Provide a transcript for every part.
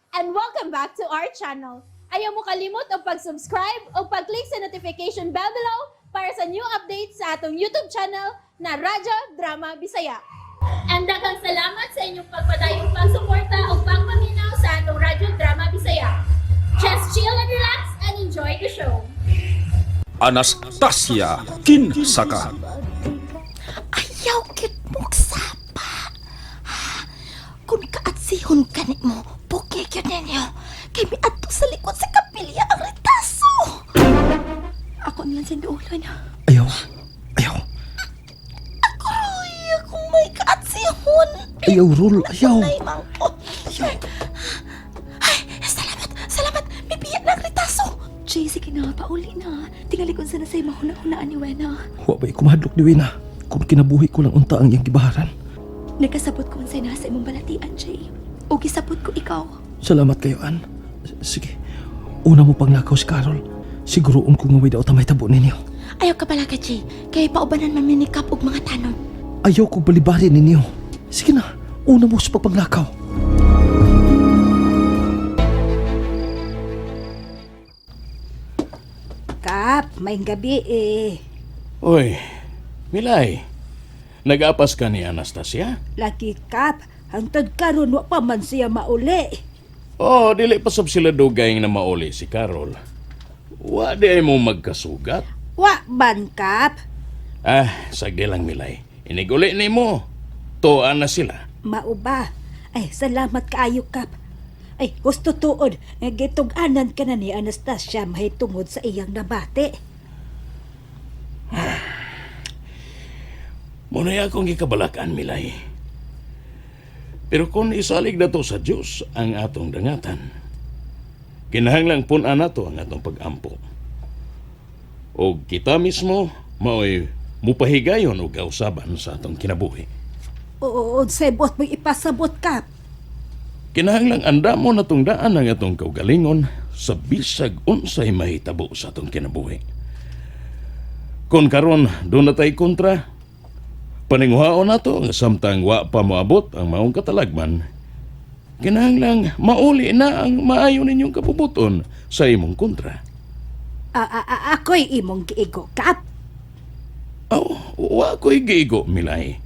And welcome back to our channel. Ayaw mo kalimot og pag-subscribe o pag-click sa notification bell below para sa new updates sa atong YouTube channel na Radyo Drama Bisaya. And daghang salamat sa inyong pagpadayong pagsuporta o pagpaminaw sa atong Radyo Drama Bisaya. Just chill and relax and enjoy the show. Anastasia Kinsaka. Ayaw gyud mo sapa. Ha? Kung kaatsihon ka mo, buki gyud ninyo. Kay miadto sa likod sa kapilya ang retaso. Ako niyan sindulan. Ayaw. Ayaw. Ako'y akong may kaatsihon. Ayaw, Rol. Ayaw. Ay, mangko. Ay, salamat, salamat. May biya ng retaso. Jay, sige na, pauli na. Tingali kung sana sa'yo mahuna-hunaan ni Wena. Wa ba'y kumahadlok ni Wena? Kung kinabuhi ko lang unta ang iyang gibaharan. Nakasabot ko unsay nasa imong balatian, Jay. O gisabot ko ikaw. Salamat kayo, Ann. Sige. Una mo pang lakaw si Carol. Siguroon ko nga way daw tamay tabo ninyo. Ayaw ka pala ka, Jay. Kay paubanan man minikap og mga tanon. Ayaw ko balibarin ninyo. Sige na. Una mo sa pagpaglakaw. Kap, may gabi eh. Uy, Milay. Nag-apas ka ni Anastasia? Lagi Kap, hangtod karon wa pa man siya mauli. Oh, dili pa sab sila dugay na mauli si Carol. Wa di ay mo magkasugat. Wa man Kap, Ah, sagdi lang Milay. Iniguli ni mo. Tuan na sila. mauba. Ay, salamat kaayo Kap. Ay, gusto tuod nga gitug-anan ka na ni Anastasia mahitungod sa iyang nabati. Muna'y akong gikabalakan, Milay. Pero kung isalig na to sa Diyos ang atong dangatan, kinahanglang pun-an nato ang atong pag-ampo. O kita mismo, mao'y mupahigayon og kausaban sa atong kinabuhi. Oo, unsay buot mo'y ipasabot Kap. Kinahanglang anda mo na tong daan ang atong kaugalingon sa bisag unsay mahitabo sa atong kinabuhi. Kung karon doon na tay kontra, paninguhaon nato nga samtang wa pa moabot ang maong katalagman, kinahanglang mauli na ang maayo ninyong kabubuton sa imong kontra. Ako'y imong giigo Kap. Aw, wa ko'y giigo, Milay.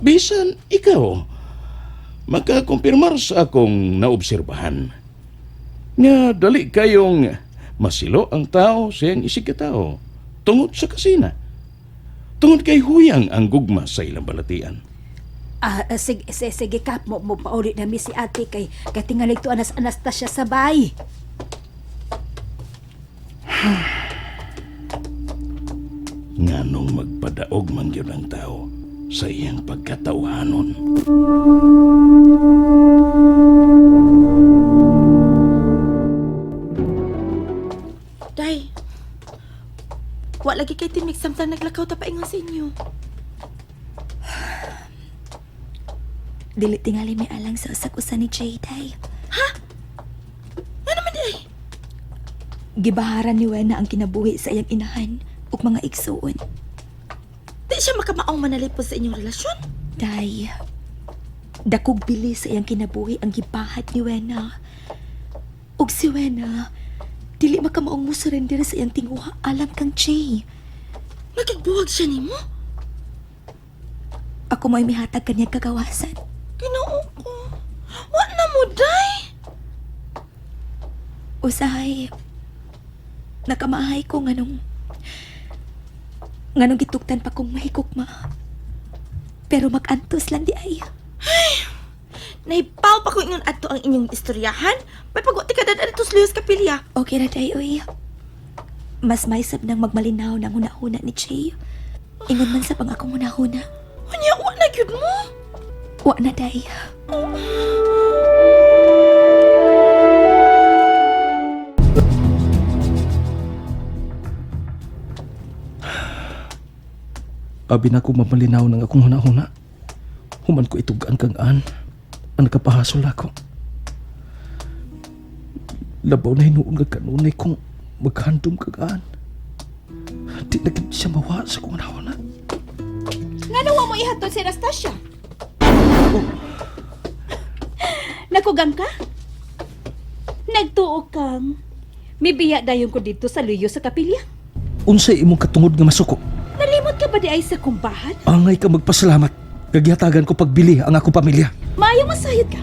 Bisan ikaw, makakumpirmar sa akong naobserbahan. Nga dali kayong masilo ang tao sa iyang isig katao tungod sa kasina. Tungod kay huyang ang gugma sa ilang balatian. Sige, sige, sige Kap, mo pauli na mi si ate kay katingalig to anas Anastasia sa bay. Nganong magpadaog man gyud ang tao sa iyang pagkatawhanon. Day, wa lagi kay timig samtang naglakaw ta paingon sa inyo. Dili tingali may alang sa usag-usa ni Jay, Day. Ha? Ano man day? Gibaharan ni Wena ang kinabuhi sa iyang inahan ug mga igsuon. Di siya makamaong manalipod sa inyong relasyon. Day, dakog bili sa iyang kinabuhi ang gibahad ni Wena. Ug si Wena, dili makamaong mo surrender sa iyang tinguha alang kang Jay. Nagigbuwag siya nimo. Ako mo'y mihatag kanyang kagawasan. Ginoo ko. Wa na mo, day. Usahay, nakamahay ko nganong nganong gituktan pa kong mahikukma. Pero mag-antos lang di ay. Nahipaw pa ko ingon adto ang inyong istoryahan. May pagwati ka dad adto sa Luyos Kapilya. Okay ra day, uy. Mas may sab nang magmalinaw ng hunahuna ni Jay. Ingon man sa pang akong hunahuna. Unya, wa na gyud mo. Wa na day. Abi na ko mamalinaw ng akong hunahuna. Human ko itugaan kang Ann. Ang nakapahasol ako. Labaw na hinuon nga kanunay kung maghandom kag Ann. Di na gid siya mawa sa akong hunahuna. Ngano wa mo ihatod si Anastasia? Nakugang ka? Nagtuo kang mibiya dayon ko dito sa luyo sa kapilya. Unsay imong katungod nga masuko? Nalimot ka ba di ay sa kumbahan? Angay ka magpasalamat. Gagyatagan ko pagbili ang akong pamilya. Maayo masayod ka.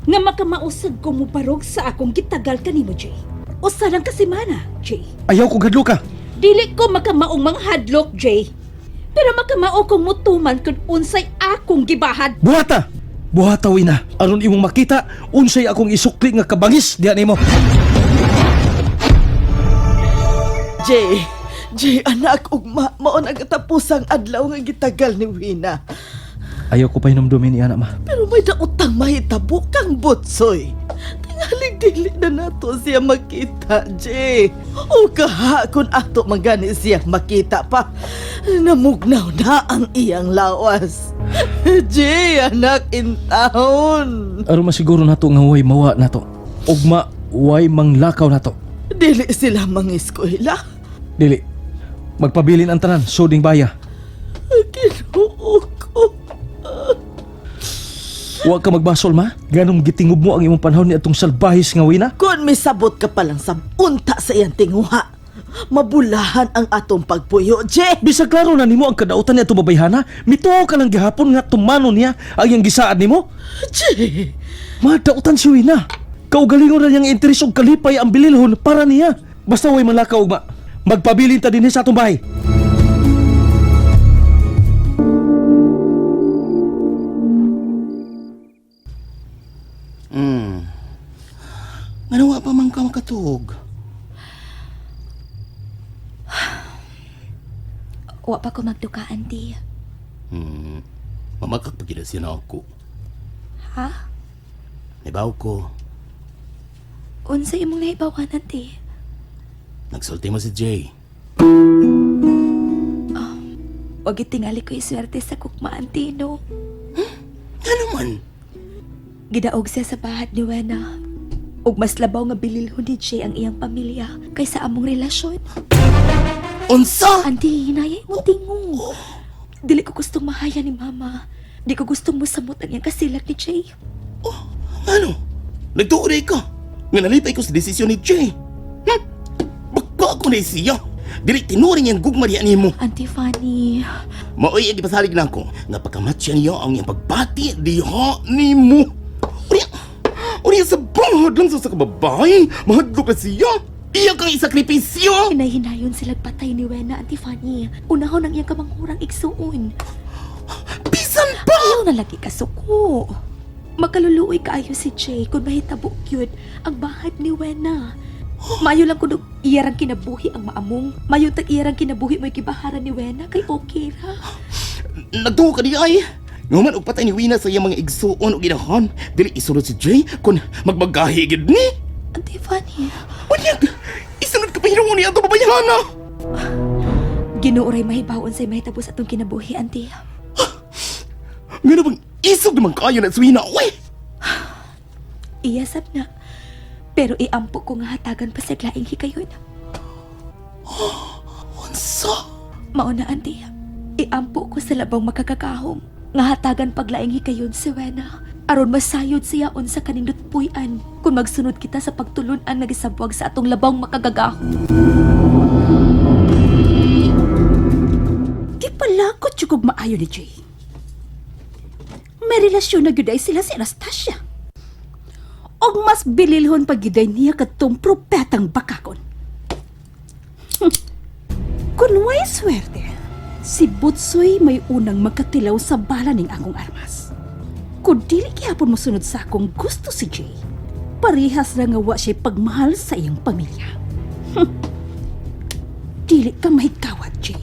Nga makamausag ko mo barog sa akong gitagal kanimo, Jay. Usa lang ka semana, Jay. Ayaw ko gadlo ka. Dili ko makamaong manghadlok, Jay. Pero makamao kong mutuman kung unsay akong gibahad. Buhata! Buhata wina. Aron imong makita unsay akong isukli nga kabangis diha nimo. Jay, Jay anak ugma mao na katapusang adlaw nga gitagal ni Wina. Ayaw ko pa hinumdumin niya na ma. Pero may daotang mahitabo kang butsoy. Tingalig dili na nato siya makita, Jay. O kaha kung ato magani siya makita pa. Namugnaw na ang iyang lawas. Jay, anak in town. Aron masiguro nato nga way mawa nato. Ugma way manglakaw nato. Dili sila mangiskwela. Dili. Magpabilin ang tanan suding baya. Ginoo ko. Wa ka magbasol ma. Ganong gitingob mo ang imong panahon ni atong salbahis nga wina. Kung may sabot ka palang sa unta sa iyang tinguha, mabulahan ang atong pagpuyo, Jay. Bisag klaro na nimo ang kadautan ni atong babayhana, mituo ka lang gihapon nga tumano niya ang iyang gisaad nimo. Jay! Madautan si Wina. Kaugalingon na niyang interes og kalipay ang bililhon para niya. Basta way malakaw ugma. Magpabilin ta dinhi sa atong bahay. Ngano wa pa man ka makatuog? Wa pa ko magduka, auntie. Mamakakpagida siya na ako. Ha? Nibaw ko. Unsa imong nahibawan, auntie? Nagsulti mo si Jay. Wag itingali ko iswerte sa kukma, auntie, no? Nga naman? Gidaog siya sa bahat ni Wena. Ug mas labaw nga bililhon ni Jay ang iyang pamilya kaysa among relasyon. Unsa? Auntie, hinayay mo tingo. Dili ko gustong mahaya ni Mama. Di ko gustong musamot ang iyang kasilak ni Jay. Ano? Nagtuoray ka. Nga nalipay ko sa desisyon ni Jay. Bakba ako na siya. Dili tinuring yang gugma diya nimo. Auntie Fanny, Maoy ang gipasalig nako nga pagkamatcha niya ang iyang pagbati diha nimo. Unya, unya sa bahad lang sa kababae, mahadlok na siya. Iya kang isakripisyo. hinay-hinayon sila patay ni Wena, Auntie Fanny. Unahon ang iyang kamanghurang igsuon. Bisan pa! Ayaw na lagi kasuko. Makaluluoy kaayo si Jay kung mahitabo yun ang bahad ni Wena. Mayo lang kuno iyarang kinabuhi ang maamong. Mayo tag iyarang kinabuhi mo'y gibaharan ni Wena kay okay ra. Nagtuo ka di ay. Nguman og patay ni Wina sa iyang mga igsuon og inahan, dili isunod si Jay kun magbagahi gid ni. Auntie Fanny, Unyag, isunod ka pa hinuon niya ang babayhana. Ginoo ray mahibawon say mahitabo sa atong kinabuhi, Auntie. Ngano bang isog naman kayo na si Wina, uy! Iya sab na. Pero iampo ko nga hatagan pa sa laing hikayon. Unsa? Mao na, Auntie. Iampo ko sa labang makakakahom. Nga hatagan paglaing hikayon si Wena. Aron masayod siya unsa kanindot puy-an kung magsunod kita sa pagtulun-an nga gisabwag sa atong labang makagagahom. Di pala ko tsukog maayo ni Jay. May relasyon na gyud ay sila si Anastasia. Og mas bililhon pa gyud ay niya kadtong propetang bakakon. Kun way swerte, si Butsoy may unang magkatilaw sa bala ning akong armas. Kung dili gihapon mosunod sa akong gusto si Jay, parehas ra nga wa siya pagmahal sa iyang pamilya. Dili ka mahikawat, Jay.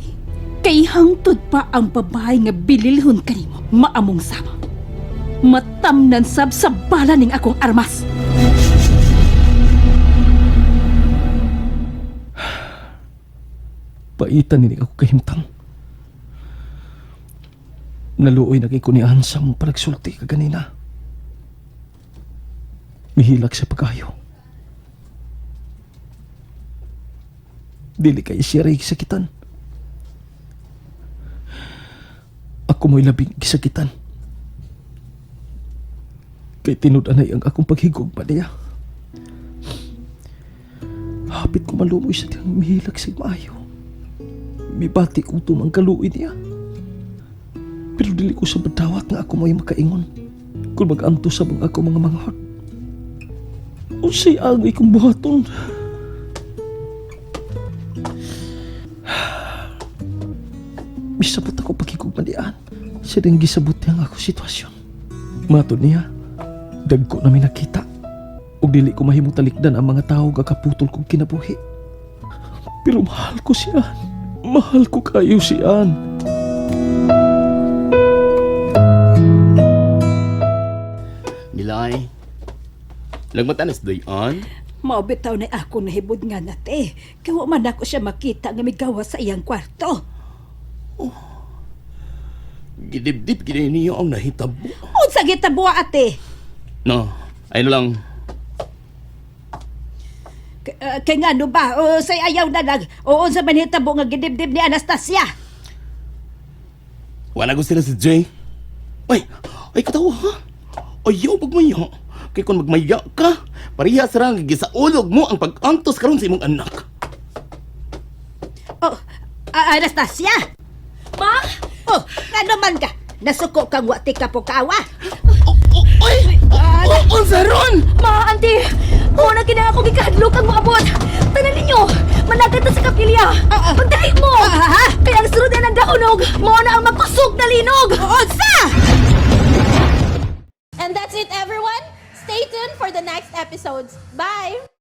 Kay hangtod pa ang babae nga bililhon kanimo, maamong sama. Matamnan sab sa bala ning akong armas. Paitan ni ako kahimtang. Naluoy na kay kunian sa mong palagsulti kaganina. Mihilak sa pagayo. Dili kay siya ray gisakitan. Ako mo'y labing gisakitan. Kay tinud-anay ang akong paghigog pa niya. Pero hapit ko malumoy sa tiyang mihilak sa maayo. Mibati kong tumang kaluoy niya. Pero dili ko sa badawat nga ako may makaingon. Kung mag-anto sa mga ako mga manghod. Unsay angay kong buhaton. Misabot ako pagkikugmadian. Siya din gisabot niya ang ako sitwasyon. Matod niya, dagko na mi nakita. Ug dili ko mahimong talikdan ang mga tao gakaputol kong kinabuhi. Pero mahal ko si Ann. Mahal ko kayo si Ann. Milay, nagmata na si Dayan. Mao bitaw na ako nahibod nga nate. Kay wa man ako siya makita nga migawa sa iyang kwarto. Gidibdib gid niyo ang nahitabo. Unsa gitabo ate? No, ayun lang. Kay ngano ba? O say ayaw na lang. O unsa man hitabo nga gidibdib ni Anastasia? Wala ko sila si Jay. Ay, ay katawa ha? Ayaw pagmaya. Kay kung magmaya ka, pareha sa rang gisaulog mo ang pag-antos karon sa imong anak. Oh, Anastasia! Ma! Oh, ngano man ka? Nasuko kang wa ti ka pokawa. Oh, oh, ay! Oh, oh, unsa ron? Ma, auntie! Muna kina ako gikahadlok ang moabot. Tanan ninyo, managat na sa kapilya. Pagdali mo! Kaya ang sunod na nagdaunog, mao na ang magkusog na linog! Unsa? And that's it, everyone. Stay tuned for the next episodes. Bye!